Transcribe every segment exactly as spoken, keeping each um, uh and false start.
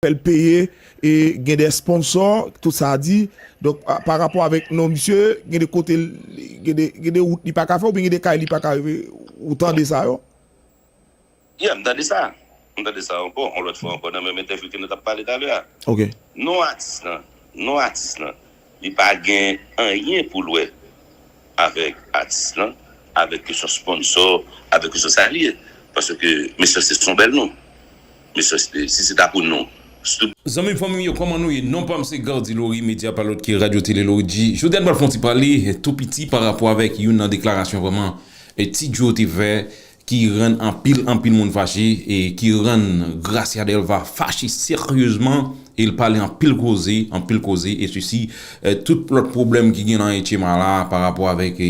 fè l peye, e gen de sponsò, tout sa di. Donk, pa, pa rapò avèk non misye, gen de kote, l- gen de, gen de wout li pa ka fè, oubyen gen de kay li pa ka rive, ou tande sa yo? Yeah, m tande sa. M tande sa ankò, yon lòt fwa ankò, nan menm entèvyou ke nou t ap pale talè a. Ok. Non atis lan, non atis lan, li pa gen anyen pou l wè avèk atis lan, avèk kesyon sponsò, avèk kesyon sa l ye. Paske Mechanste se yon bèl non. Mechanste, si se ta pou nou, Zanmi m, fanmi m yo, kòman nou ye? Non pa m se Gardy Laurie, medya pa lòt ke Radyo Tele Laurie G. Jodi a n pral fè yon ti pale tou piti pa rapò avèk youn nan deklarasyon vrèman e Ti Djo te fè ki rann anpil anpil moun fache e ki rann Gracia Delva fache seryezman e l pale anpil koze, anpil koze e sisi tout lòt pwoblèm ki gen nan H M I la pa rapò avèk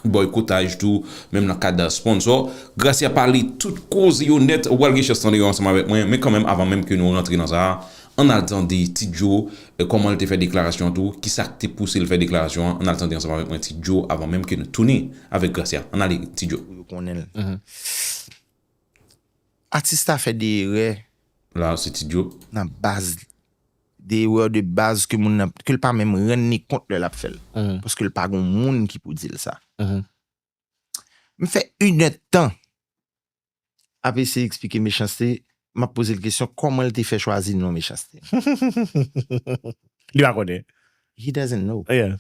bòykotaj tou, menm nan kad sponsò. Gracia pale tout koze yo nèt, ou pral gen chans tande yo ansanm avèk mwen, men kanmenm avan menm ke nou rantre nan sa a, ann al tande Ti Djo kòman l te fè deklarasyon an tou, kisa k te pouse l fè deklarasyon an, ann al tande ansanm avèk mwen Ti Djo avan menm ke nou tounen avèk Gracia. Ann ale Ti Djo. Pou yo konnen l. Atis la fè de erè. La se Ti Djo. Nan baz. De erè de baz ke moun nan, ke l pa menm rann ni kont lè l ap fè l. Paske l pa gon moun ki pou di l sa. M fè inèdtan ap eseye eksplike Mechanste, m ap poze l kesyon kòman l te fè chwazi non Mechanste. Li pa konnen. He doesn't know. Yeah.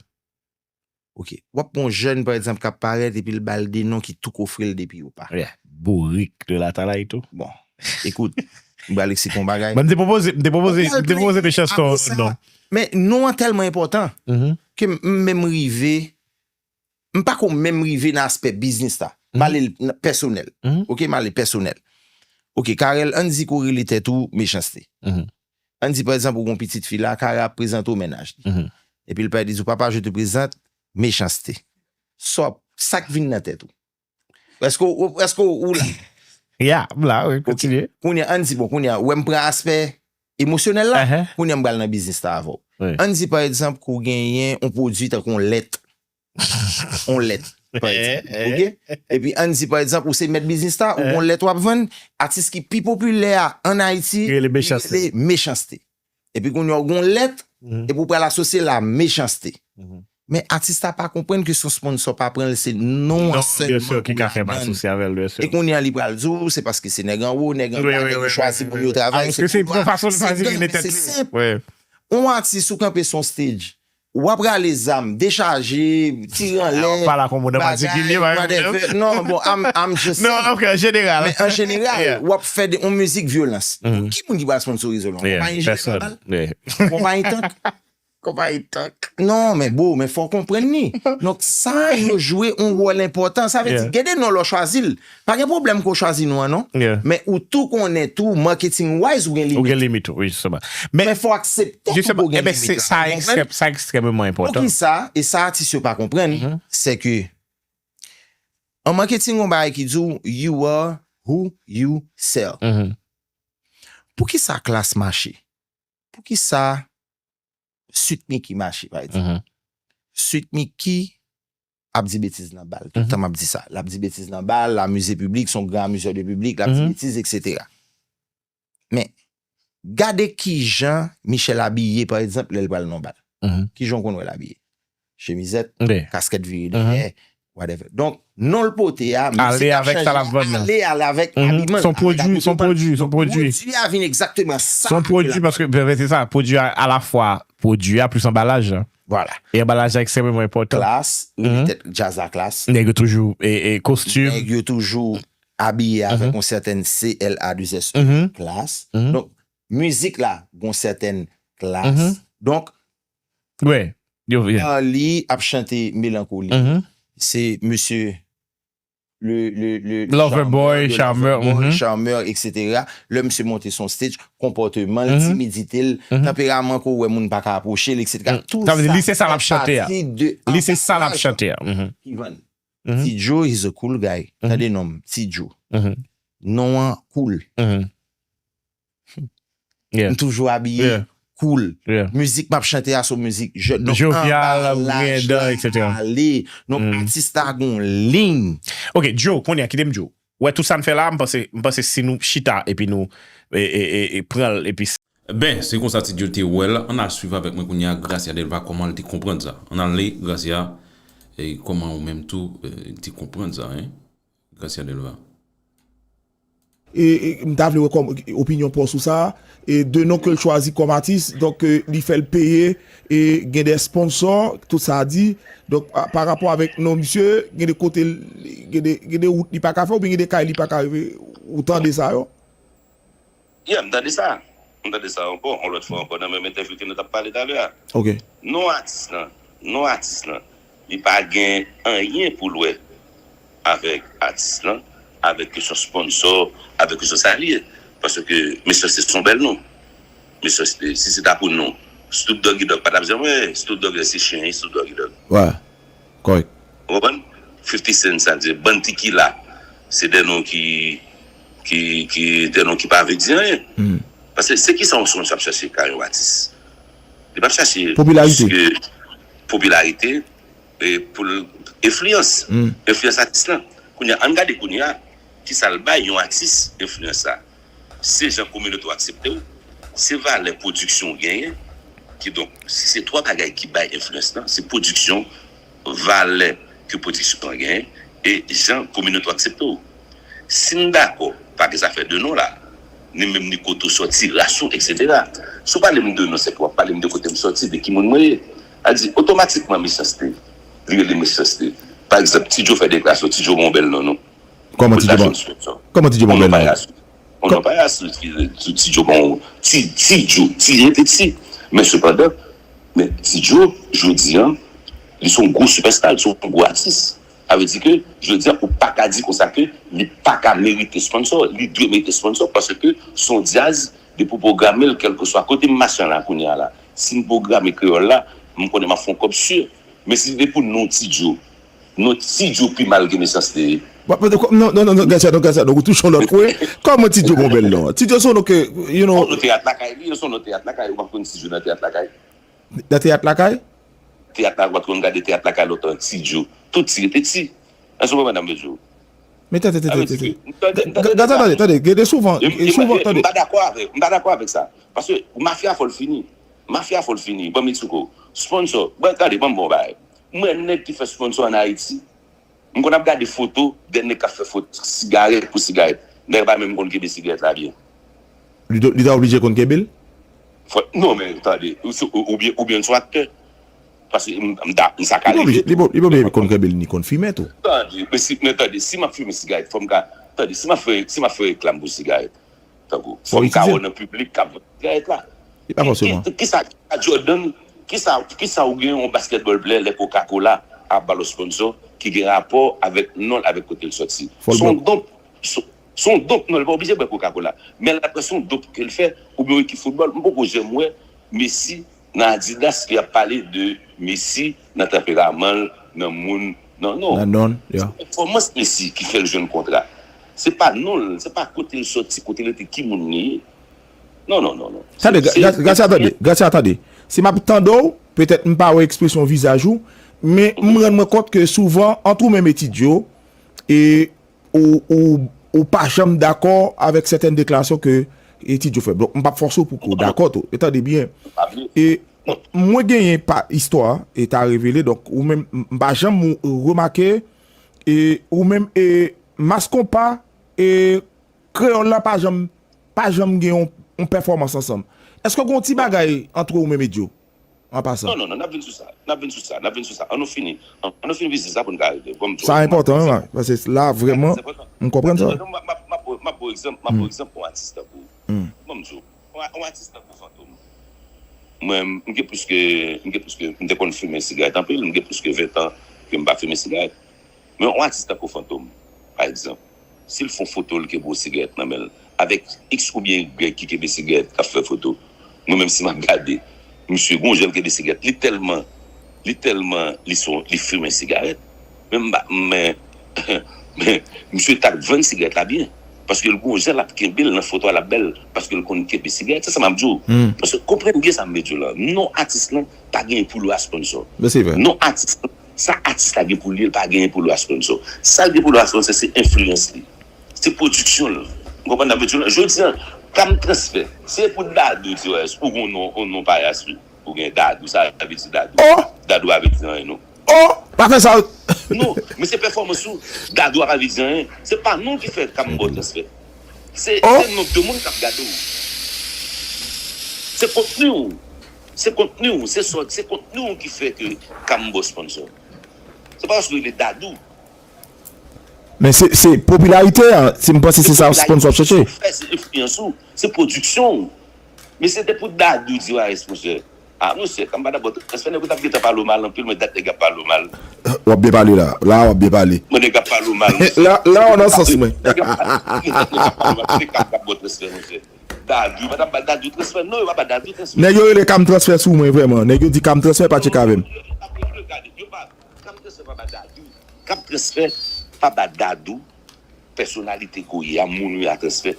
Ok. W ap gon jèn, pa egzanp, k ap parèt epi l ba l de non ki tou kofre l depi yo pa. Yeah. Bourik de latalay tou. Bon, ekout, m pral eksplike yon bagay. Mwen m te pwopoze, m te pwopoze, m te pwopoze Mechanste non. Men non an tèlman enpòtan ke m menm rive M pa ko menm rive nan aspè biznis la. M ale l pèsonèl. Ok, m ale pèsonèl. Ok, Carel, ann di ke w rele tèt ou Mechanste. Ann di, pa egzanp, ou gon pitit fi la, Carel ap prezante w mennaj li. Epi l pral di w, papa, je te présente Mechanste. Sa, sa k vin nan tèt ou? Èske w, èske w la? Ya, m la, wi, kontinye. Kounye a, ann di, bon, kounye a, ou wè m pran aspè emosyonèl la, kounye a m pral nan biznis la avè w. Ann di, pa egzanp, ke w genyen yon pwodui tankou yon lèt. Yon lèt, pa egzanp. Ok? Epi ann di, pa egzanp, ou se mèt biznis la, ou gon lèt w ap vann, atis ki pi popilè a ann Ayiti, li rele Mechanste. Epi kounye a w gon lèt, epi w pral asosye l a Mechanste. Men atis la pa konprann ke si yon sponsò pa pran l, se non an sèlman pou l atann. E kounye a li pral di w, se paske se nèg anwo, nèg anba, nèg yo chwazi pou yo travay, se pouvwa, se gang, se senp. Yon atis ou kanpe sou yon stage, w ap rale zam, dechaje, tire anlè, bagay, whatever. Non, bon, I'm, I'm just saying. Non, ok, an jeneral. Men an jeneral, w ap fè de, yon mizik vyolans. Ki moun ki pral sponsorize w la? Yon konpayi jete babal? Yon konpayi tank? Konpayi tank. Non, men bro, men fò w konprann li. Donk, sa yo jwe yon wòl enpòtan. Sa vle di, gen de non lè w chwazi l. Pa gen pwoblèm ke w chwazi non an, non. Men ou tou konnen tou, marketing wise, ou gen limit. Ou gen limit, wi, jisteman. Men fò w aksepte tou ke w gen limit la. Sa ekstrèmeman enpòtan. Poukisa, e sa atis yo pa konprann, se ke an marketing, yon bagay ki di w, you are who you sell. Poukisa Klass mache? Poukisa Sweet Micky mache, pa egzanp? Sweet Micky ap di betiz nan bal. Tout tan m ap di sa. L ap di betiz nan bal, l amize piblik, se yon gran amizè de piblik, l ap di betiz, etsetera. Men, gade kijan Michel abiye, pa egzanp, lè l pral nan yon bal. Kijan w konn wè l abiye? Chemizèt, kaskèt vire dèyè, whatever. Donk, non l pote a, mizik ap chanje, ale, ale avèk abiman, avèk abiman. Se yon pwodui, se yon pwodui. Pwodui a vin egzakteman sa. Se yon pwodui, paske, se sa, pwodui a, alafwa, pwodui a plis anbalaj la. Vwala. E anbalaj la ekstrèmeman enpòtan. Klass, rele tèt djaz la Klass. Nèg yo toujou, e, e kostim. Nèg yo toujou abiye avèk yon sètèn C L A deux S E, Klass. Donk, mizik la, gon sètèn Klass. Donk, Marly ap chante melankoli. Se mesye le, le, le Loverboy, Charmeur, Charmeur, etsetera. Lè misye monte sou yon stage, konpòteman l, timidite l, tanperaman ke w wè moun pa ka apwoche l, etsetera. Tou sa fè pati de anbalaj ki vann. Ti Djo is a cool guy. Tande non m, Ti Djo. Non an cool. M toujou abiye cool. Mizik m ap chante a se yon mizik jèn. Donk, anbalaj la ale. Donk, atis la gon liy. Ok, Djo, kounye a, kite m di w. Wè, tout sa n fè la, m panse, m panse si nou chita epi nou e, e, e, e pran l epi Ben, se konsa Ti Djo te wè l. Ann al swiv avèk mwen kounye a Gracia Delva kòman l te konprann sa. Ann al li Gracia, e kòman ou menm tou, e, te konprann sa, hein? Gracia Delva. E, e, m ta vle wè kòm opinyon pa w sou sa. E de non ke l chwazi kòm atis, donk, e, li fè l peye, e gen de sponsò, tout sa di. Donk, pa, pa rapò avèk non misye, gen de kote, l- gen de, gen de wout li pa ka fè, oubyen gen de kay li pa ka rive, ou tande sa yo? Yeah, m tande sa. M tande sa ankò, yon lòt fwa ankò, nan menm entèvyou ke nou t ap pale talè a. Ok. Non atis lan, non atis lan, li pa gen anyen pou l wè avèk atis lan, avèk kesyon sponsò, avèk kesyon sa li ye. Paske Mechanste se yon bèl non. Mechanste, si se ta pou non, Snoop Doggy Dogg pa t ap janm wè Snoop Dogg se chen, Snoop Doggy Dogg. Wè, kòrèk. Ou konprann? Fifty Cent, sa vle di, Bounty Killer, se de non ki, ki, ki, de non ki pa vle di anyen. Paske se ki sa yon sponsò ap chache kay yon atis? Li p ap chache Popilarite. Popilarite, e pou l enfliyans. Enfliyans atis lan. Kounye a, ann gade kounye a, ki sa l bay yon atis enfliyans sa. Se jan kominote w aksepte w, se valè pwodiksyon w genyen. Kidonk, si se twa bagay ki bay enfliyans lan, se pwodiksyon, valè ke pwodiksyon an genyen, e jan kominote w aksepte w. Si n dakò, pa gen zafè de non la, ni menm ni kote w sòti, ras ou, etsetera. Si w pale m de non, se ke w ap pale m de kote m sòti, de ki moun mwen ye. A di, otomatikman, Mechanste, li rele Mechanste. Pa egzanp, Ti Djo fè deklarasyon, Ti Djo gon bèl non, non. Kòman Ti Djo bon? Kòman Ti Djo bon bèl non? On non pa yas, ti, ti Djo bon, ti, ti Djo, ti rete ti. Men sepandan, men ti Djo, jodi an, li se yon gwo sipèsta, li se yon gwo atis. Sa vle di ke, jodi an, ou pa ka di konsa ke li pa ka merite sponsò, li dwe merite sponsò, paske se yon djaz, depi w pwograme l, kèlkeswa kote m mache an la, kounye a la, si m pwograme kreyòl la, m konnen m ap fè yon kòb si. Men si se te pou non Ti Djo, non Ti Djo pi mal ke Mechanste. Non, non, non, non, Gracia, non, Gracia, non, ou touche yon lòt kwen. Kòman Ti Djo gon bèl non? Ti Djo se yon non ke, you know. Ou teyat lakay li, se yon non teyat lakay, ou pa konn Ti Djo nan teyat lakay. Nan teyat lakay? Teyat la, ou pa konn gade teyat lakay lontan, Ti Djo. Tout ti rete ti. Èske w konprann sa m vle di w? Men tande, tande, tande, tande, tande, tande, tande, tande, souvan, souvan, tande. M pa dakò avèk, m pa dakò avèk sa. Paske mafya fò l fini. Mafya fò l fini. Ban m eksplike w. Sponsò, ban, gade, ban m bon bagay. Mwen, nèg ki fè sponsò ann Ayiti, m konn ap gade foto de nèg k ap fè foto sigarèt pou sigarèt. Nèg pa menm konn kenbe sigarèt la byen. Li ta oblije konn kenbe l? Non, men tande, oubyen, oubyen l se yon aktè. Paske m, m, m sa ka rive tou. Li pa oblije konn kenbe l ni konn fimen tou. Tande, men si, men tande, si m ap fimen sigarèt, fò m ka, tande, si m ap fè, si m ap fè reklam pou sigarèt, tankou, fò m ka wè nan piblik k ap vann sigarèt la. Li pa fòseman. Kisa, kisa Jordan, kisa, kisa ou gen yon basketball player lè Coca-Cola ap ba l yon sponsò ki gen rapò avèk non l, avèk kote l sòti? Se yon donk, se, se yon donk, non, li pa oblije bwè Coca-Cola. Men l ap wè se yon donk ke l fè, oubyen yon ekip foutbòl. M poko janm wè Messi nan Adidas ki ap pale de Messi nan tanperaman l, nan moun, nan non. Nan non l, yeah. Se pèfòmans Messi ki fè l jwenn kontra. Se pa non l, se pa kote l sòti, kote l rete, ki moun li ye. Non, non, non, non. Tande, Gracia, tande, Gracia, tande. Si m ap tande w, petèt m pa wè ekspresyon vizaj ou, men m rann mwen kont ke souvan, ant ou menm e Ti Djo, e ou, ou, ou pa janm dakò avèk sètèn deklarasyon ke e Ti Djo fè. Donk, m p ap fòse w pou ke w dakò tou. E tande byen. E mwen genyen pa istwa, e ta revele, donk, ou menm, m pa janm remake, e ou menm, e Mass Konpa, e Kreyòl la pa janm, pa janm gen yon, yon pèfòmans ansanm. Èske gen yon ti bagay ant ou menm e Djo? An pasan. Non, non, non, n ap vin sou sa. N ap vin sou sa. N ap vin sou sa. Ann nou fini. Ann nou fini biznis la pou n ka rive. Bon, m di w, sa enpòtan, wi, paske la, vrèman, m konprann sa. M ap, m ap, m ap ba w egzanp, m ap ba w egzanp yon atis tankou. Bon, m di w, yon, yon atis tankou Fantom. Mwen, m gen plis ke, m gen plis ke, m te konn fimen sigarèt anpil, m gen plis ke ven tan ke m pa fimen sigarèt. Men yon atis tankou Fantom, pa egzanp, si l fè yon foto, l kenbe yon sigarèt nan men l, avèk X oubyen Y ki kenbe sigarèt k ap fè foto, mwen menm si m ap gade, misye gon jan l kenbe sigarèt, li tèlman, li tèlman, li se yon, li fimen sigarèt, men m pa, men, men, misye t ap vann sigarèt la byen, paske l gon jan l ap kenbe l nan foto a, l ap bèl, paske l konn kenbe sigarèt, se sa m ap di w. Paske konprann byen sa m vle di w la, non atis lan pa genyen pou l wè a sponsò. Non atis lan, sa atis la gen pou li, li pa genyen pou l wè a sponsò. Sa l gen pou l wè a sponsò, se enfliyans li. Se pwodiksyon l. Ou konprann sa m vle di w la? Jodi a, Kam Transfè. Se pou Dadou di wè, ou gon non, yon non payas wi. Ou gen Dadou, sa vle di Dadou. Oh! Dadou pa vle di anyen non. Oh! Pa fè sa. Non, men se pèfòmans ou. Dadou a pa vle di anyen. Se pa non ki fè Kam ba w Transfè. Se oh! Se nonb de moun k ap gade w. Se kontni w. Se kontni w. Se sòt, se kontni w ki fè ke Kam ba w sponsor. Se pa paske w rele Dadou. Men se, se popilarite an, si m panse se sa sponsor ap chèche. Fè se enfliyans ou, se pwodiksyon ou. Men se te pou Dadou di wè sponsor. Ah, monchè, Kam pa t ap ba w transfè, nèg yo t ap gentan pale w mal anpil, men dat nèg ap pale w mal. W ap byen pale la. La, w ap byen pale. Mwen nèg ap pale w mal, monchè. La, la, w nan sans mwen. Nèg ap pale, nèg ap pale w mal, se Kam k ap ba w transfè, monchè. Dadou, yo pa t ap ba Dadou transfè, non, yo pa ba Dadou transfè. Nèg yo rele Kam Transfè sou mwen, vrèman. Nèg yo di Kam Transfè pa tcheke avè m. Yo pa, yo pa, yo pa, Kam Transfè pa ba Dadou. Kam Transfè pa ba Dadou. Pèsonalite ke w ye a, moun ou ye a transfè.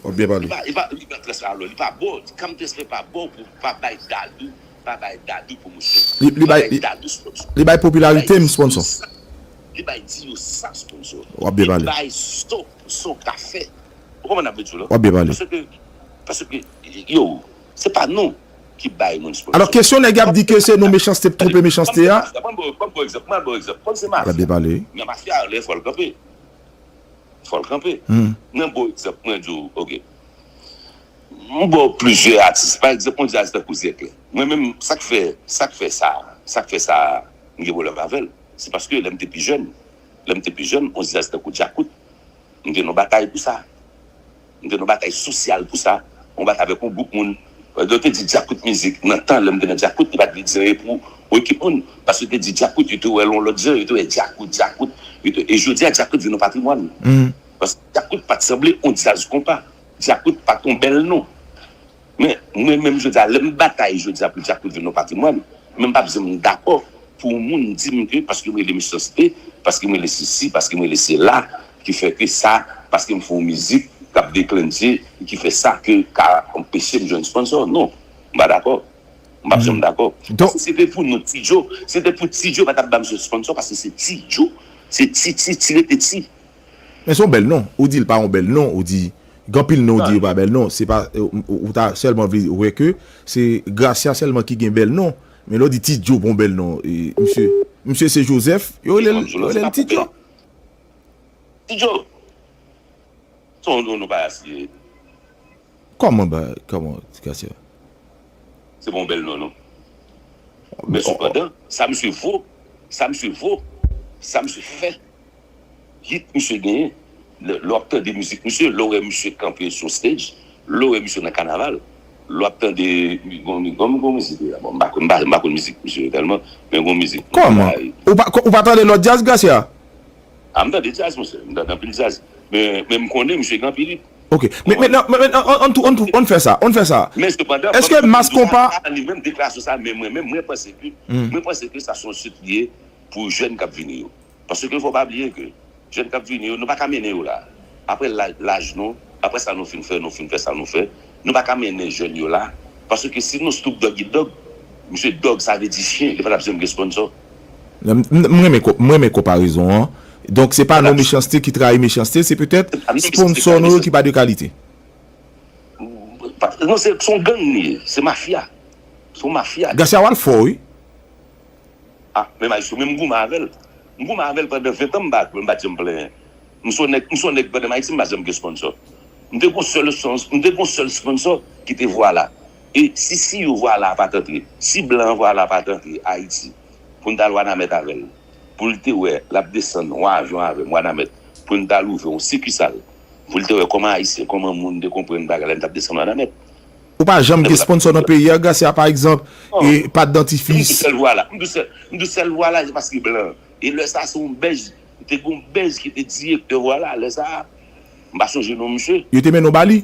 W ap byen pale. Li pa, li pa, li pa transfè alò, li pa ba w, Kam Transfè pa ba w pou, pa bay Dadou, pa bay Dadou pwomosyon. Li, li bay, li, Dadou sponsor. Li bay popilarite m sponsor. Li bay di yo sa sponsor. W ap byen pale. Li bay son, son kafe. Ou konprann sa m vle di w la? W ap byen pale. Paske, paske, yo, se pa nou ki bay moun sponsor. Alò, kesyon nèg y ap di ke se nou mechanste, twoupe mechanste a. Ban m ba w egzanp, ban m ba w egzanp. Kòm se mafya. W ap byen pale. Nan mafya, lè fò l kanpe. Fò l kanpe. Mwen ba w egzanp, mwen di w, oke. Mwen ba w plizyè atis. Pa egzanp, yon djaz tankou Zèklè. Mwen menm, sa k fè, sa k fè sa, sa k fè sa, m gen pwoblèm avè l. Se paske lè m te pi jèn, lè m te pi jèn, yon djaz tankou Djakout, m te nan batay pou sa. M te nan batay sosyal pou sa. Yon batay avèk yon gwoup moun. Yo te di Djakout mizik. Nan tan, lè m te nan Djakout, li pa t vle di anyen pou yon ekip moun. Paske yo te di Djakout, yo te wè l yon lòt jan, yo te wè Djakout, Djakout. Yo te, e jodi a, Djakout vin yon patrimwàn. Paske Djakout pa t sanble yon djaz konpa. Djakout pa t yon bèl non. Men, mwen menm jodi a, lè m batay jodi a pou Djakout vin yon patrimwàn, men m p ap janm dakò pou yon moun di m ke paske m rele Mechanste, paske m rele sesi, paske m rele sela, ki fè ke sa, paske m fè yon mizik k ap deklentye, ki fè sa ke ka anpeche m jwenn sponsor. Non, m pa dakò. M p ap janm dakò. Donk, si se te pou nou, Ti Djo, si se te pou Ti Djo, yo pa t ap ba misye sponsor, paske se Ti Djo. Se Ti, Ti, Ti rete Ti. Men se yon bèl non. Ou di l pa yon bèl non, ou di, gen anpil non ou di yo pa bèl non. Se pa, ou, ou, ou ta sèlman vle wè ke se Gracia sèlman ki gen bèl non. Men lè w di Ti Djo pa yon bèl non, e, misye, misye se Joseph, yo rele l, yo rele l Ti Djo. Ti Djo. Se yon non, non payas li ye. Kòman ba, kòman, Ti Gracia? Se pa yon bèl non, non. Men sepandan, sa misye vo, sa misye vo, sa misye fè, hit misye genyen, lè, lè w ap tande mizik misye, lè w wè misye kanpe sou stage, lè w wè misye nan kanaval, lè w ap tande, gon, gon, gon mizik, bon, m pa, m pa, m pa konn mizik misye tèlman, men gon mizik. Kòman? Ou pa, ou pa tande lòt djaz, Gracia? A, m tande djaz, monchè. M tande anpil djaz. Men, men m konnen misye gen anpil hit. Ok. Men, men, men, men, an, an, an, tou, an, tou, an fè sa, an fè sa. Men sepandan, èske Mass Konpa li menm deklarasyon sa, men mwen menm, mwen panse ke, mwen panse ke sa se yon chit li ye pou jèn k ap vini yo. Paske fò pa bliye ke jèn k ap vini yo, nou pa ka mennen yo la. Apre laj, laj nou, apre sa nou fin fè, nou fin fè sa nou fè, nou pa ka mennen jèn yo la. Paske si nou Snoop Doggy Dogg, misye Dogg sa vle di chen, li pa t ap janm gen sponsor. M, m, m renmen ko-, m renmen konparezon an. Donk, se pa non Mechanste ki trayi Mechanste, se petèt sponsor nou yo ki pa de kalite. Non, se, se yon gang li ye, se mafya. Se yon mafya. Gracia w al fò, wi. Ah, men Maestro, men m goumen avè l. M goumen avè l pandan ven tan, m pa, m pa janm plenyen. M se yon nèg, m se yon nèg pandan m Ayiti, m pa janm gen sponsor. M te gon sèl spons-, m te gon sèl sponsor ki te Vwala. E si, si yo Vwala pa t antre, si blan an Vwala pa t antre Ayiti pou n t al Wanament avè l, pou l te wè l ap desann yon avyon avè m Wanament, pou n t al ouvè yon sikisal, pou l te wè kòman Ayisyen, kòman moun te konprann bagay la, m t ap desann Wanament. Ou pa janm gen sponsor nan peyi a, Gracia, pa egzanp, e, pat dantifis. M di sèl Vwala, m di sèl, m di sèl Vwala, se paske blan. E lè sa, se yon bèj, te gen yon bèj ki te direktè Vwala, lè sa, m pa sonje non misye. Yo te mennen w ba li?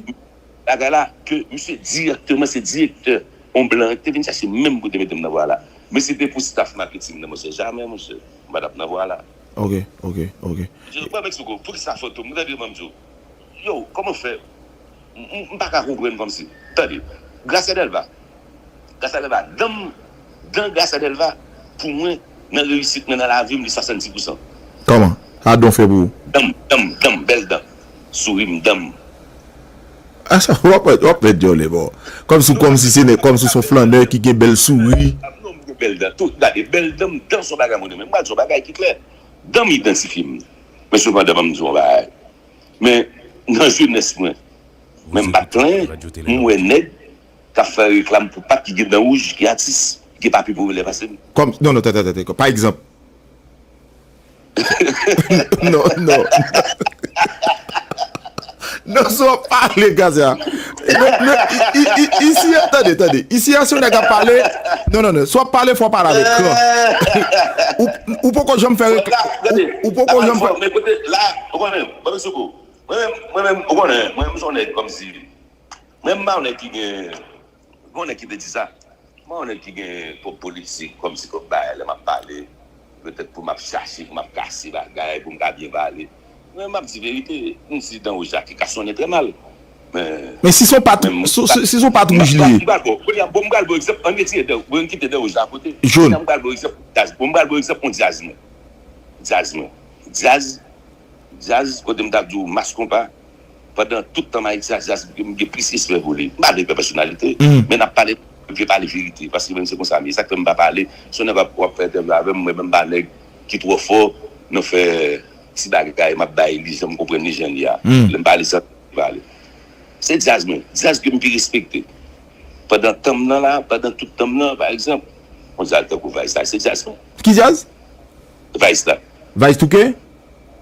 Bagay la, ke misye direkteman, se direktè, yon blan ki te vin chache menm pou te mete m nan Vwala. Men se te pou staff marketing nan, monchè, jamè, monchè, m pa t ap nan Vwala. Ok, ok, ok. Yo, ban Mexico, poukisa Fantom, ou tande m di w? Yo, kòman fè? M, m, m pa ka konprann kòmsi. Tande, Gracia Delva. Gracia Delva, dan m, dan Gracia Delva, pou mwen, nan reyisit mwen nan lavi m, li swasanndis pousan. Kòman? Sa dan w fè pou ou? Dan m, dan m, dan m, bèl dan. Souri m, dan m. A sa, w ap, w ap pèdi yon lè, bon. Kòmsi, kòmsi se nèg, kòmsi se yon flannè ki gen bèl souri. Non, m gen bèl dan. Tout, gade, bèl dan, dan se yon bagay mwen renmen. M pral di yon bagay ki klè. Dan m idantifye m. Men sepandan, ban m di yon bagay. Men, nan jenès mwen, men m pa t plenyen, m wè nèg k ap fè reklam pou pat ki gen dan wouj, ki atis, ki gen papye popilè pase m. Kòm, non, non, tande, tande, tande. Pa egzanp, non, non. Non, sa w ap pale, Gazia. Non, non, i- i- i- isi a, tande, tande. Isi a, si yon nèg ap pale, non, non, non. Si w ap pale, fò w pale avèk kran. Ou, ou poko janm fè rekl-, ou, ou poko janm fè. Men kote la, ou konnen, ban m sou kou. Mwen menm, mwen menm, ou konnen, mwen menm, m se yon nèg kòmsi. Mwen menm, m pa yon nèg ki gen. Ou konnen ki te di sa. Mwen yon nèg ki gen kòb politik, kòmsi kòb bagay, lè m ap pale, petèt pou m ap chache, pou m ap kase bagay, pou m ka byen pale. Men m ap di verite, m di dan wouj la ki ka sonnen trè mal. Men, Men si se yon pat, men si, si, si se yon pat wouj li ye. M pral ba w, kounye a, bon, m pral ba w egzanp, ann retire dan, bon, ann kite dan wouj la akote. Jòn. Kounye a, m pral ba w egzanp, djaz, bon, m pral ba w egzanp yon djaz mwen. Djaz mwen. Djaz, djaz, kote m t ap di w, Mass Konpa, pandan tout tan m Ayiti a, djaz, m gen plis respè pou li. M pa vle pè pèsonalite, men n ap pale, m vle pale verite, paske menm se konsa m ye. Sa k fè m pa pale, si yon nèg ap, w ap fè entèvyou avè m, mwen menm m pa nèg ki twò fò nan fè ti bagay, m ap bay li jan m konprann li, jan li a. Lè m pale sa, m pale. Se djaz mwen, djaz ke m pi respekte. Pandan tan m nan la, pandan tout tan m nan, pa egzanp, yon djaz tankou Vice la, se djaz mwen. Ki djaz? Vice la. Vice Touke?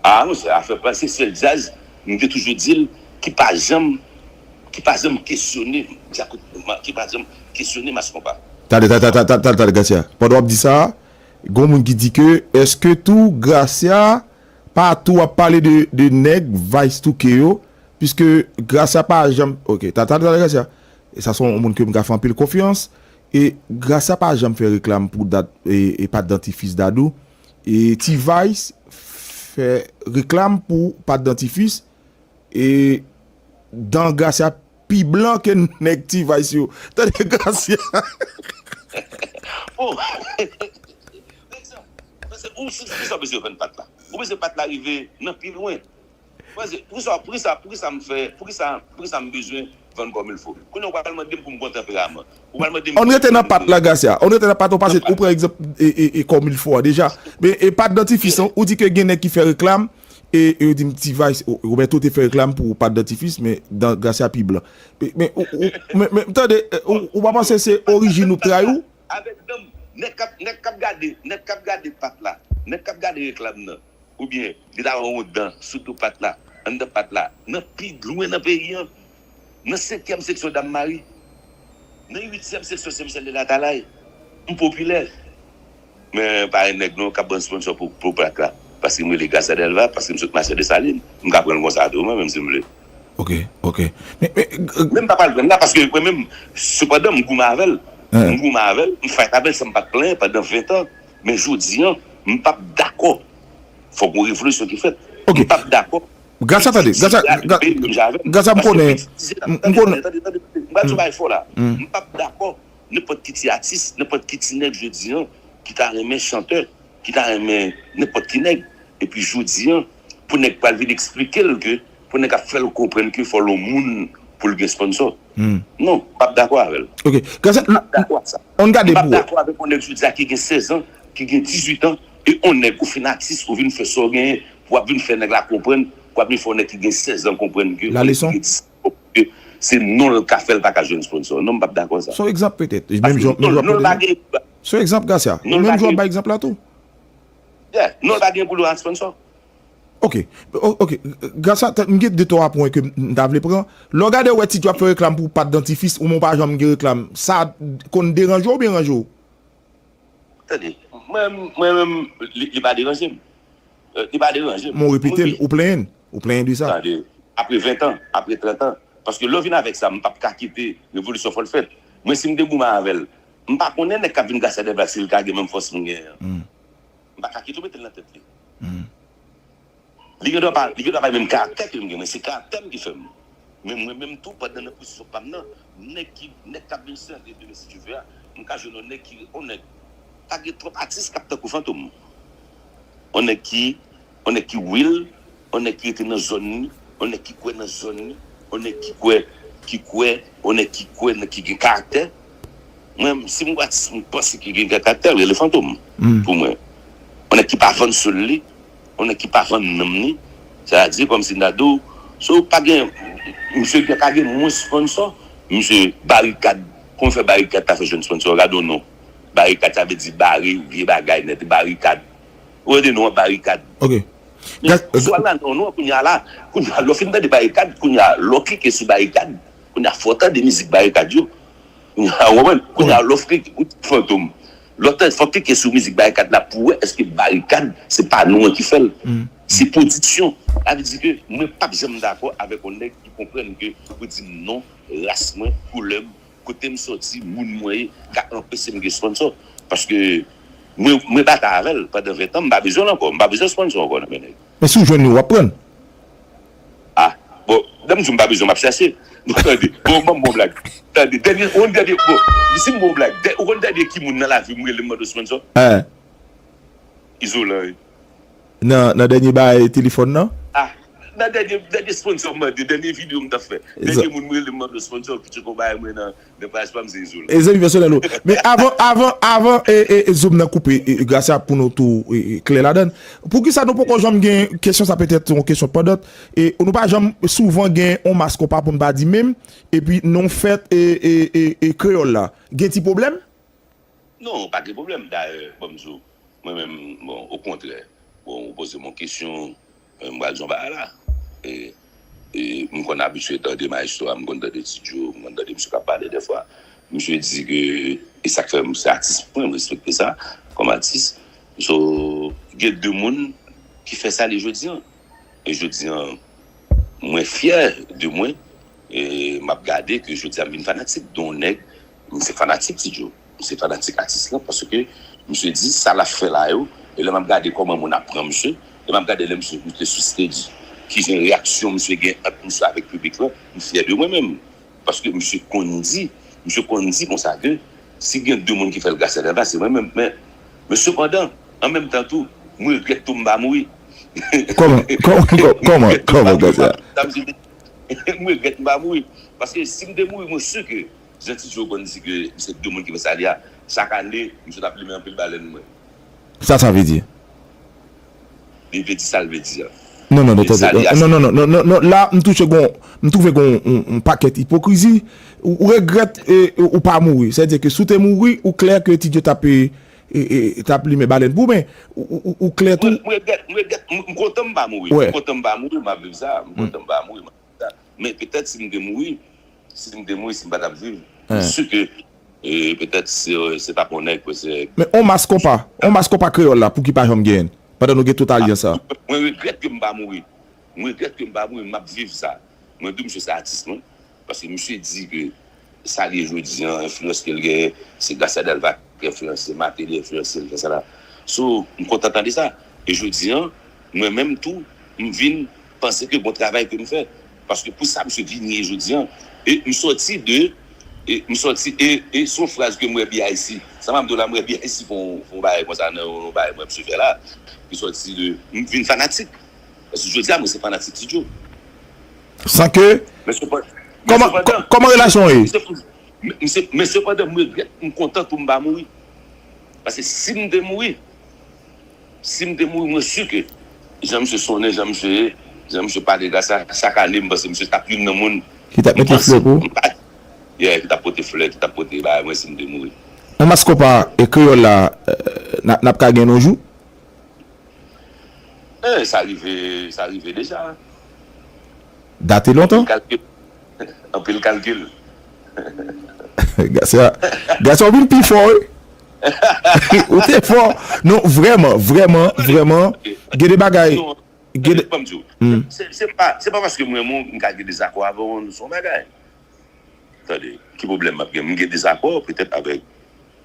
Ah, monchè, afè pa, se sèl djaz, m te toujou di l, ki pa janm, ki pa janm kesyone, ki pa janm kesyone Mass Konpa. Tande, tande, tande, tande, tande, Gracia. Pandan w ap di sa, gon moun ki di ke, èske tou Gracia pa tou ap pale de, de nèg Vice Touke yo, piske Gracia pa janm, ok, tande, tande, tande, Gracia. E sa se yon moun ke m ka fè anpil konfyans. E Gracia pa janm fè reklam pou dat, e, e pat dantifis Dadou. E T-Vice fè reklam pou pat dantifis. E dan Gracia pi blan ke nèg T-Vice yo. Tande Gracia. Bon. Paske ou si, si sa bezwen vann pat la. Ou bezwen pat la rive nan pi lwen. Poukisa, poukisa, poukisa m fè, poukisa, poukisa m bezwen vann kòmilfo? Kounye a ou pral mande m pou m gon tanperaman. Ou pral mande m. Ann rete nan pat la, Gracia. Ann rete nan pat, ou pase, ou pran egzanp e, e, e kòmilfo a deja. Men e pat dantifis, ou di ke gen nèg ki fè reklam, e, e yo di m T-Vice, ou, ou, men tou te fè reklam pou pat dantifis, men dan Gracia pi blan. Men, men, ou, ou, men, men, tande, ou, ou pa panse se orijin ou k trayi w? Avèk dan m, nèg k ap, nèg k ap gade, nèg k ap gade pat la, nèg k ap gade reklam nan. Oubyen li ta wè yon dan sou do pat la, anndan pat la, nan pi lwen nan peyi an, nan senkyèm seksyon Dam Mari, nan uityèm seksyon Sen Michèl de Latalay, m popilè. Men pa yon nèg non k ap ban sponsò pou, pou pat la. Paske m rele Gracia Delva, paske m sot mache Desalin, m ka pran l konsa tou, mwen menm si m vle. Ok, ok. Men, men, men m pa pral pran l la, paske mwen menm, sepandan, m goumen avè l. M goumen avè l, m fight avè l san m pa t plenyen pandan ven tan. Men jodi an, m p ap dakò. Fòk yon revolisyon ki fèt. Ok. M p ap dakò. Gracia, tande, Gracia, Gracia, m konnen, m konnen. Tande, tande, tande, tande. M pral di yon bagay fò la. M p ap dakò nenpòt ki ti atis, nenpòt ki ti nèg jodi an, ki ta renmen chantè, ki ta renmen nenpòt ki nèg. Epi jodi an, pou nèg pral vin eksplike l ke, pou nèg ap fè l konprann ke fò l yon moun pou l gen sponsò. Non, m p ap dakò avè l. Ok. Gracia, m p ap dakò a sa. M p ap dakò avèk yon nèg jodi a ki gen sèz an, ki gen dizuit an, e yon nèg ou fin atis, ou vin fè sa w genyen, pou w ap vin fè nèg la konprann, pou w ap vin fè yon nèg ki gen sèz an konprann ke, la leson, ke se non l ka fè l pa ka jwenn sponsò. Non, m p ap dakò sa. Se yon egzanp petèt. Menm jan, menm jan, se yon egzanp, Gracia. Menm jan w bay egzanp la tou. Yeah, non l pa gen pou l yon sponsò. Ok, ok, Gracia, m gen de twa pwen ke m ta vle pran. Lè w gade w wè Ti Djo ap fè reklam pou pat dantifis, ou menm w pa janm gen reklam, sa konn deranje w oubyen ranje w? Tande, mwen, mwen menm, li, li pa deranje m. Li pa deranje m. Men w repete l, ou plenyen, ou plenyen de sa. Tande, apre ven tan, apre trant an. Paske lè w vin avèk sa, m p ap ka kite revolisyon fò l fèt. Mwen, si m te goumen avè l, m pa konnen nèg k ap vin Gracia Delva si l ka gen menm fòs m genyen an. M pa ka kite w mete l nan tèt li. Li gen dwa pa, li gen dwa pa menm karaktè ke m gen, men se karaktè m ki fè m. Men mwen menm tou, pandan nan pozisyon pa m nan, nèg ki, nèg k ap vin sèvi demen si Dye vle a, m ka jwenn yon nèg ki, yon nèg, pa gen twòp atis k ap tankou Fantom. Yon nèg ki, yon nèg ki real, yon nèg ki rete nan zòn li, yon nèg ki kwè nan zòn li, yon nèg ki kwè ki kwè, yon nèg ki kwè, ki gen karaktè. Mwen, si m wè atis m panse ki gen karaktè, rele Fantom pou mwen. Yon nèg ki pa vann soul li, yon nèg ki pa vann nanm li. Sa vle di, kòmsi m ta di w, so pa gen, misye gen, ka gen mwens sponsò, misye Barikad, kòman fè Barikad ta fè jwenn sponsò, gade yon non. Barikad, sa vle di bare, vye bagay nèt, Barikad. Ou tande non an, Barikad. Ok. Men, sou al la, non, non, kounye a la, kounye a, lè w fin tande Barikad, kounye a, lè w klike sou Barikad, kounye a, fò w tande mizik Barikad yo. Kounye a, w konprann? Kounye a, lè w klike, ou Fantom. Lè w tande, fò w klike sou mizik Barikad la pou w wè èske Barikad, se pa nou an ki fè l. Se pwodiksyon. Sa vle di ke mwen p ap janm dakò avèk yon nèg ki konprann ke pou di m non, ras mwen, koulè m, kote m sòti, moun mwen ye, ka anpeche m gen sponsò. Paske mwen, mwen batay avè l pandan ven tan, m pa bezwen l ankò, m pa bezwen sponsò ankò nan men nèg. Men si w jwenn li, w ap pran l. Ah, bon, lè m di w m pa bezwen, m ap chache. Bon, tande, bon, ban m bon blag. Tande, dènye, yon dènye, bon, si m bon blag, dè- ou konn dènye ki moun nan lavi m rele m mande sponsò? Eh, Izolan, wi. Nan, nan dènye bagay telefòn nan? Ah, nan dènye, dènye sponsò m mande, dènye videyo m t ap fè. Dènye moun m rele m mande sponsò, ki te konn bay mwen nan, nan paj pa m, se Izolan. E zanmi pèsonèl ou. Men avan, avan, avan, e, e, e, zoom nan koupe, e, e, Gracia pou nou tou, e, e, klè ladan l. Poukisa nou poko janm gen kesyon sa, petèt yon kesyon pandant, e nou pa janm souvan gen yon mas konpa pou n pa di menm, epi non fèt, e, e, e, e kreyòl la. Gen ti pwoblèm? Non, pa gen pwoblèm. Dayè, ban m di w, mwen menm, bon, okontrè, bon, ou poze m yon kesyon, e, m pral di w yon bagay la. E, e, m konn abitye tande Maestro a, m konn tande Ti Djo, m konn tande misye k ap pale dèfwa. Misye di ke, e sa k fè m se atis mwen, m respekte sa kòm atis. So, gen de moun ki fè sa li jodi an. E jodi an, mwen fyè de mwen. E m ap gade ke jodi a m vin fanatik de yon nèg. M se fanatik Ti Djo. M se fanatik atis lan paske misye di sa l ap fè la yo. E lè m ap gade kòman moun ap pran misye, lè m ap gade lè misye moute sou stage, ki jan reyaksyon misye gen ant misye avèk piblik lan, m fyè de mwen menm. Paske misye konn di, misye konn di konsa ke si gen de moun ki fè l gras a Delva, se mwen menm. Men, men sepandan, an menm tan tou, mwen regrèt tou m pa mouri. Kòman, kòman, kòman, kòman, kòman sa? Mwen regrèt m pa mouri. Paske si m te mouri, mwen si ke, jan Ti Djo konn di ke se de moun ki fè sa li a, chak ane, misye t ap limen anpil balèn mwen. Sa sa vle di? Li vle di sa l vle di a. Non, non, non, tande. Non, non, non, non, non, non, la, m touche gon, m twouve gon yon, yon pakèt ipokrizi. Ou, ou regrèt e, ou pa mouri. Sètadi ke si w te mouri, ou klè ke Ti Djo t ap, e, e, e, t ap limen balèn pou ou, men ou, ou, ou, ou klè tou. Mwen, mwen regrèt, mwen regrèt, m, m kontan m pa mouri. M kontan m pa mouri, m ap viv sa. M kontan m pa mouri, m ap viv sa. Men petèt si m te mouri, si m te mouri, si m pa t ap viv, m si ke, e, petèt se, se t ap yon nèg, se. Men on mas konpa, on mas konpa kreyòl la, pouki pa janm genyen l? Pandan nou gen tout alyans sa. Mwen regrèt ke m pa mouri. Mwen regrèt ke m pa mouri, m ap viv sa. Mwen di w misye se atis mwen. Paske misye di ke sa li ye jodi an, enfliyans ke l genyen, se Gracia Delva ki enfliyanse, Martelly enfliyanse l, fè sa la. So, m kontan tande sa. E jodi an, mwen menm tou, m vin panse ke gon travay ke m fè. Paske pou sa misye vini ye jodi an, e m sòti de, e m sòti, e, e se yon fraz ke m wè B I C, sa m ap di w la, m wè B I C fè yon, fè yon bagay konsa nan yon, yon bagay mwen misye fè la, ki sòti de, m vin fanatik. Paske jodi a, mwen se fanatik Ti Djo. San ke, Men sepan-, men kòman, sepandan, kò- kòman relasyon w ye? Men se, men sepandan, m regrèt, m kontan tou m pa mouri. Paske si m te mouri, si m te mouri, mwen si ke jan misye sonnen, jan misye ye, jan misye pale Gracia, chak ane, m panse misye t ap youn nan moun Ki t ap mete flè pou ou? Yeah, ki t ap pote flè, ki t ap pote bagay mwen si m te mouri. On mas konpa e kreyòl la, e, n a, n ap ka gen yon jou? Eh, sa rive, sa rive deja. Date lontan? Kalkil. Anpil kalkil. Gracia, Gracia, ou vin pi fò, wi. Ou te fò. Non, vrèman, vrèman, vrèman. Gen de bagay. Non, Gen de ban m di w. Se, se pa, se pa paske mwen, mwen, m ka gen dezakò avè w, se yon bagay. Tande, ki pwoblèm m ap gen? M gen dezakò petèt avèk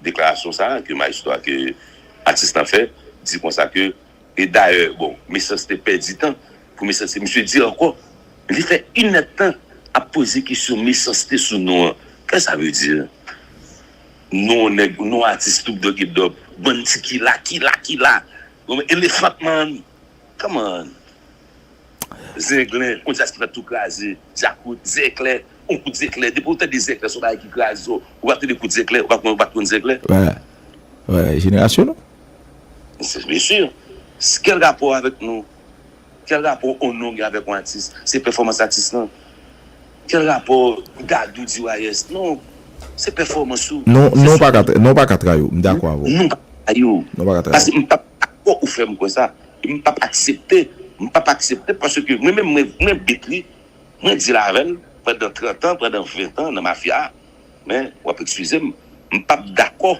deklarasyon sa a ke Maestro a, ke atis lan fè, di konsa ke, e dayè, bon, Mechanste pèdi tan pou Mechanste. Misye di ankò, li fè inèdtan ap poze kesyon Mechanste sou non an. Kisa sa vle di? Non nèg, non atis tout dòk e dòp. Bann ti kila, kila, kila. Bon, Elephant Man. Come on. Zenglen, on djaz ki fè tou kraze. Djakout, Zèklè. yon kout zeklè. Depi w tande zeklè, se yon bagay ki kraze w. Ou pa tande kout zeklè, ou pa konn, ou pa konn zeklè. Wè. Wè, jenerasyon nou. Byen si. Kèl rapò avèk nou? Kèl rapò on non gen avèk yon atis? Se pèfòmans atis lan. Kèl rapò Dadou D Y S? Non. Se pèfòmans ou. Non, non, pa ka, non, pa ka trayi w. M dakò avè w. Non, pa ka trayi w. Non, pa ka trayi w. Paske m p ap dakò ou fè m kwè sa. E m p ap aksepte. M p ap aksepte paske mwen menm, mwen, mwen bit li. Mwen di l avè l pandan trant an, pandan ven tan nan mafya a, men w ap eskize m, m p ap dakò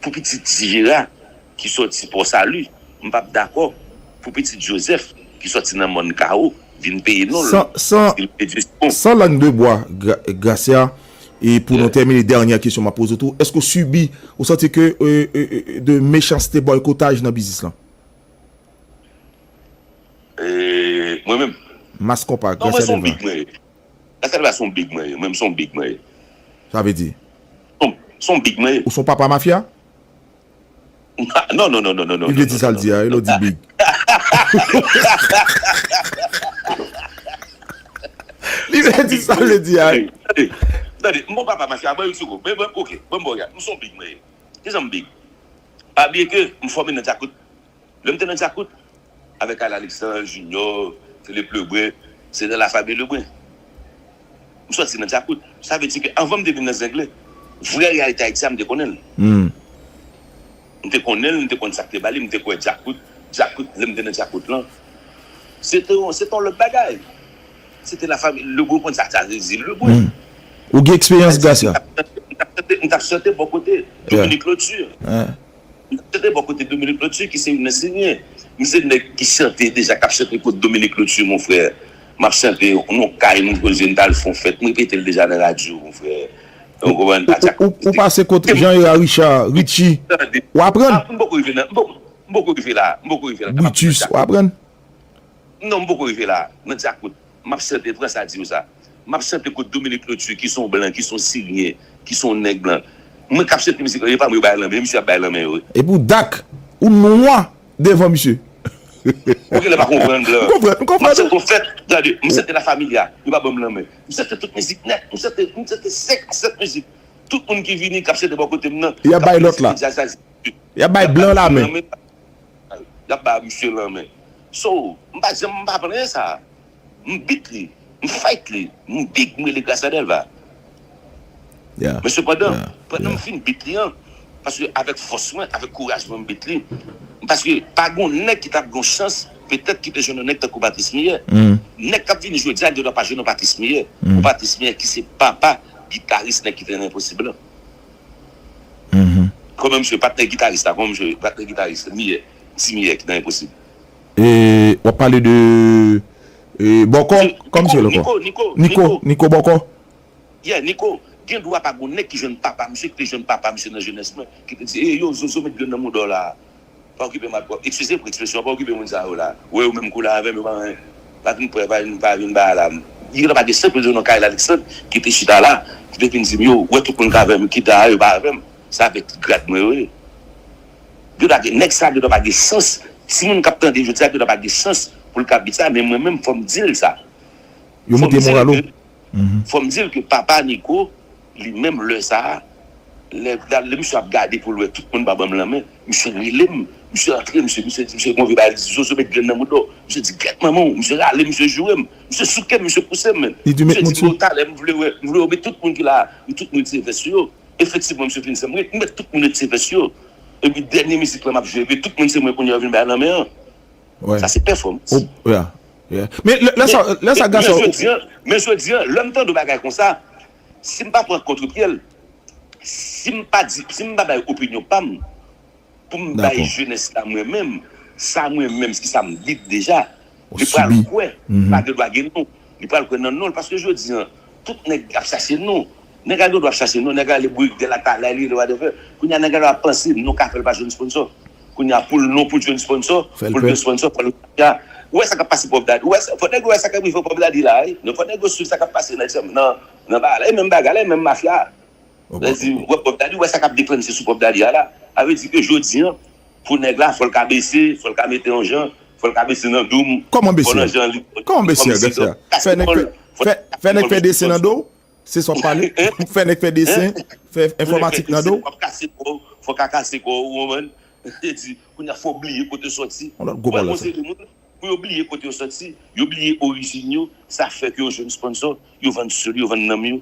pou pitit Ti Jera ki sòti Pò Sali, m p ap dakò pou pitit Jozèf ki sòti nan Mòn Kawo vin peye non l. San, san, san lang de bwa, Gracia, e pou nou tèmine, dènyè kesyon m ap poze w tou, èske w sibi, ou santi ke, e, e, e, de mechanste, bòykotaj nan biznis lan? E, mwen menm. Mas konpa, Non, mwen se yon big mwen ye. Gracia Delva se yon big mwen ye. Mwen menm se yon big mwen ye. Sa vle di? Se yon big mwen ye. Ou se yon papa mafya? Non, non, non, non, non, non. Li vle di sa l di a, wi, lè w di big. Li vle di sa l vle di a, wi. Tande, tande, m bon papa mafya, ban yon ti kou. Men, men, ok, ban m bon gad. M se yon big mwen ye. Kijan m big? Pa bliye ke m fòme nan Djakout. Lè m te nan Djakout, avèk Al Alexandre, Junior, Philippe Lebrun, se nan lafanmi Lebrun. M sòti nan Djakout. Sa vle di ke anvan m te vin nan Zenglen, vrè reyalite Ayiti a, m te konnen l. M te konnen l, m te konn sa k te ba li, m te kwè Djakout, Djakout, lè m te nan Djakout lan, se te yon, se te yon lòt bagay. Se te lafanmi Lebrun, konn sa k te rele Lebrun. Ou gen eksperyans Gracia? M t ap chante, m t ap chante bò kote Dominique Lotur. M t ap chante bò kote Dominique Lotur ki se youn nan Siryen. M se nèg ki chante deja, k ap chante kot Dominique Lotur, mon frè. M ap chante nan kay, m poze, m t al fè yon fèt, m repete l deja nan radyo, mon frè. Ou konprann? Ou, ou, ou pase kot Jean Hérard Richard, Richie. Ou aprann? M poko rive nan, m poko, m poko rive la, m poko rive la. Brutus, ou aprann? Non, m poko rive la. Nan Djakout. M ap chante, pran sa di w sa. M ap chante kot Dominique Lotur, ki se yon blan, ki se yon siryen, ki se yon nèg blan. Mwen k ap chante mizik lan, yo pa mwen yo bay lanmen, misye ap bay lanmen yo, wi. Epi w dak, ou nwa devan misye. Ou genlè pa konprann blan. M konprann, m konprann. M ap chante yon fèt, gade, m chante La Familia, yo pa ban m lanmen. M chante tout mizik nèt, m chante, m chante senk a sèt mizik. Tout moun ki vini, k ap chante bò kote m nan, y ap bay lòt la. Y ap bay blan lamen. Y ap ba misye lanmen. So, m pa janm, m pa plenyen sa. M beat li, m fight li, m big, m rele Gracia Delva. Men sepandan, pandan m fin beat li an, paske avèk fòs mwen, avèk kouraj mwen m beat li, paske pa gon nèg ki t ap gen yon chans, petèt ki te jwenn yon nèg tankou Patrice Millet. Nèg k ap vini jodi a, li gendwa pa jwenn yon Patrice Millet. Yon Patrice Millet ki se papa gitaris nèg ki te nan Enposib lan. Kòman misye, patnè gitaris la, kòman misye, patnè gitaris, Millet, ti Millet ki nan Enposib. E, w ap pale de e, Bòkò, kòman misye rele ankò? Niko, Niko, Niko, Niko Bòkò. Yeah, Niko, gendwa pa gon nèg ki jwenn papa misye, ki te jwenn papa misye nan jenès mwen, ki te di, "Ey, yo, Zozo, met grenn nan mouda w la." Pa okipe m ak, eskize pou ekspresyon an, pa okipe moun sa yo la. Ou wè yo menm koulè avè m, yo pa anyen. Pa vin pran, pa vin, pa vin ba la. Li gentan pa gen sant pou jwenn yon Kayla Alexandre ki te chita la, ki te vin di m, "Yo, ou wè tout moun k avè m, ki ta yo pa avè m." Se avèk grad mwen yo ye. Gentan gen, nèg sa gentan pa gen chans. Timoun k ap tande jodi a gentan pa gen chans pou l ka beat sa, men mwen menm, fò m di l sa. Yo moute moral ou. Fò m di l ke papa Niko, li menm lè sa a, lè, lè misye ap gade pou l wè tout moun pa ban m lanmen, misye rele m, misye antre, misye, misye, misye gon vye bagay, li di, "Zozo, met grenn nan mouda w." Misye di, "Gèt manman w." Misye rale m, misye joure m, misye souke m, misye pouse m menm. Misye di m, "Yo, talè, m vle wè, m vle wè met tout moun ki la a, yo tout moun retire vès yo." Efektivman, misye fin di sa, m met tout moun retire vès yo. Epi dènye mizik lan m ap jwe, epi tout moun se mwen kounye a yo vin bay lanmen an. Sa se pèfòmans. Men lè sa, lè sa gason. Men jodi an, men jodi an, lè m tande yon bagay konsa, si m pa pran kontrepye l, si m pa di, si m pa bay opinyon pa m, pou m bay jenès la mwen menm, sa mwen menm, se sa m lit deja, li pral kwè, pa gen dwa gen non, li pral kwè nan non l, paske jodi an, tout nèg ap chache non. Nèg a gen dwa ap chache non, nèg a ale bourik dèl ak alay li, whatever. Kounye a nèg a ap panse non ka fè l pa jwenn sponsò. Kounye a pou l non pou l jwenn sponsò, pou l jwenn sponsò, fò l ya. Ou wè sa k ap pase Puff Daddy, ou wè sa, fò nèg yo wè sa k ap rive Puff Daddy la, wi. Non, fò nèg yo swiv sa k ap pase nan, nan, nan bagay la, e menm bagay la, e menm mafya a. Lè di, wè Puff Daddy, ou wè sa k ap deklanche sou Puff Daddy a la. Sa vle di ke jodi an, pou nèg la, fò l ka bese, fò l ka mete yon jan, fò l ka bese nan doum, fò nan jan li, kòman bese a, Gracia? Fè nèg fè, Fè, fè nèg fè desen nan do w, se sa w ap pale. Fè nèg fè desen, fè enfòmatik nan do w. Fò w kase kò w, fò w ka kase kò w, ou konprann? Li di, kounye a fò w bliye kote w sòti. Yon lòt gwo pawòl la sa. Pou yo bliye kote yo sòti, yo bliye orijin yo, sa fè ke yo jwenn sponsò, yo vann sèl yo, vann nanm yo.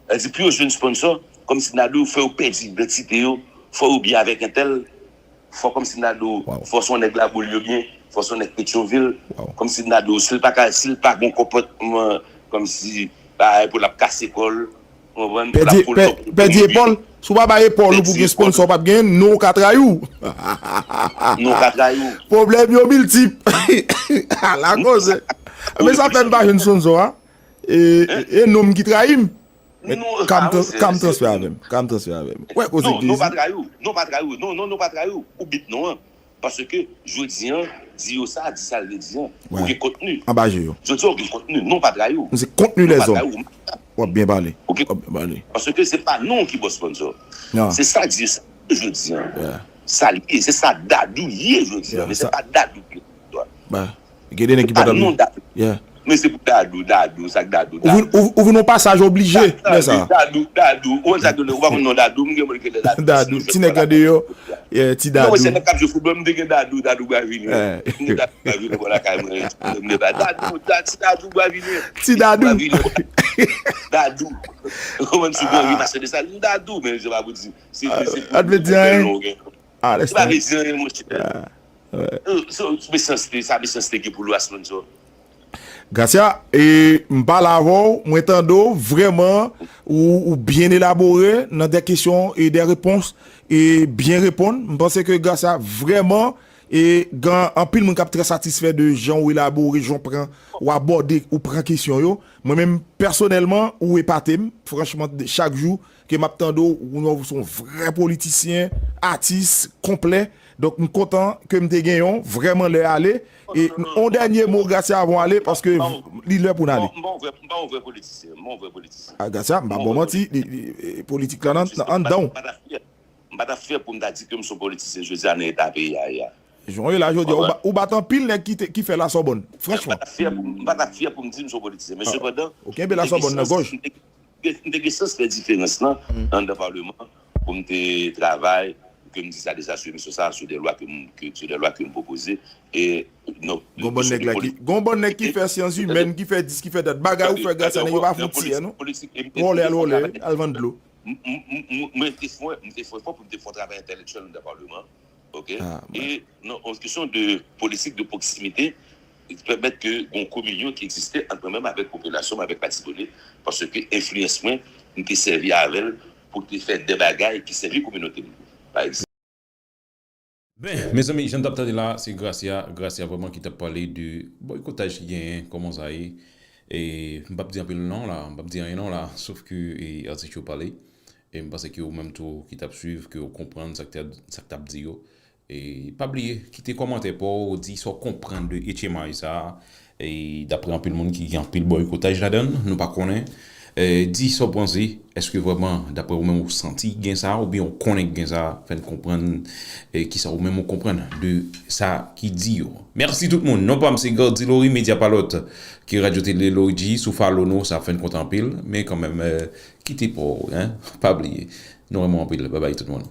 Sa di pou yo jwenn sponsò, kòmsi Nado fè yo pèdi idantite yo, fò yo byen avèk entèl, fò kòmsi Nado, fò se yon nèg Laboul yo byen, fò se yon nèg Petyonvil, kòmsi Nado, si l pa ka, si l pa gen yon konpòtman, kòmsi, bagay pou l ap kase kò l, Pèdi epòl, si w pa bay epòl ou pou gen sponsò, w p ap gen, non w ka trayi w. Non w ka trayi w. Pwoblèm yo miltip. Ala koze. Men sa fè m pa jwenn sponsò a. E, e nonm ki trayi m. Ka m transfè avè m. Ka m transfè avè m. Wè koze ki. Non, non, pa trayi w. Non, pa trayi w. Non, non, non, pa trayi w. Ou bit non an. Paske jodi an, di yo sa, di sa l vle di an. Ou gen kontni. Anba je yo. Jodi an, ou gen kontni. Non, pa trayi w. Se kontni lèzòm. W ap byen pale. W ap byen pale. Paske se pa nou ki bò sponsò. Se sa di yo sa jodi an. Sa l ye, se sa Dadou ye jodi an. Men se pa Dadou ki. Gen de nèg ki pa t ap. Non, Dadou. Men se pou Dadou, Dadou, sa k Dadou, Dadou. Ou vin yon pasaj oblije lè sa. Dadou, Dadou, ou konn sa k rele, ou pa konn non Dadou, m gen moun ki rele Dadou. Dadou, ti nèg andeyò, ti Dadou. Non, se nèg k ap jwe foutbòl, m te gen Dadou, Dadou Bravini. M te Dadou Bravini bò lakay mwen, m te ba Dadou, ti Dadou Bravini. Ti Dadou. Dadou. Ou konprann si w gen anvi pase de sa, Dadou, men se pa pou di. Se, se, se, pa vle di anyen. Se pa vle di anyen, monchè. Sa mechanste, sa mechanste gen pou lwa sponsò. Gracia, e, m pale avè w, mwen tande w, vrèman, ou, ou byen elabore nan de kesyon e de repons, e byen reponn. M panse ke Gracia, vrèman, e, gen anpil moun k ap trè satisfè de jan ou elabore, jan w pran, ou abòde, ou pran kesyon yo. Mwen menm, pèsonèlman, ou epate m, franchman, chak jou, ke m ap tande w, ou se yon vrè politisyen, atis, konplè. Donk, m kontan ke m te gen yon, vrèman lè ale. E yon dènye mo, Gracia, avan w ale, paske li lè pou n ale. M pa yon vrè politisyen, m pa yon vrè politisyen. A, Gracia, m pa ba w manti, politik la nan anndan w. M pa ta fyè pou m ta di ke m se yon politisyen jodi a nan eta peyi a ye a. Jan w ye la jodi a, ou bat anpil nèg ki fè Lasòbòn, franchman. M pa ta fyè pou m di m se yon politisyen, men sepandan, ou kenbe Lasòbòn nan gòj. M te gen chans fè diferans lan anndan Palman an pou m te travay, ke m di sa deja sou emisyon sa, sou de lwa ke m, ke, sou de lwa ke m pwopoze. E, non, gon bann nèg la ki, gon bann nèg ki fè syans imèn, ki fè dis, ki fè dat. Bagay ou fè Gracia, nèg yo pa fout tiyè, non. Vòlè al vòlè, al vann dlo. Mwen te fè, m te fè efò pou m te fè yon travay entèlektyèl anndan Palman an. Oke? E nan yon kesyon de politik de pwoksimite, ki pèmèt ke gon kominyon ki egziste ant mwen menm avèk popilasyon mwen, avèk Latibonit, paske enfliyans mwen, m te sèvi avè l pou te fè de bagay ki sèvi kominote m. Pa egzanp. Ben, mezanmi, jan n t ap tande la, se Gracia, Gracia vrèman ki t ap pale de bòykotaj ki genyen, kòman sa ye. E m p ap di anpil non la, m p ap di anyen non la, sof ke e, atis yo pale. E m panse ke ou menm tou ki t ap swiv, ke w konprann sa k t ap, sa k t ap di yo. E pa bliye, kite kòmantè pa w, di sa w konprann de H M I sa a. E daprè anpil moun ki gen anpil bòykotaj ladan l, nou pa konnen. E di sa w panse, èske vrèman, daprè ou menm ou santi gen sa, oubyen ou konnen gen sa, fè n konprann e kisa ou menm ou konprann de sa ki di yo. Mèsi tout moun. Non pa m se Gardy Laurie, Medya Palòt, ki Radyo Tele Laurie G, sou follow nou, sa ap fè n kontan anpil, men kanmenm, e, kite pa w, en, pa bliye. Nou renmen w anpil. Babay tout moun.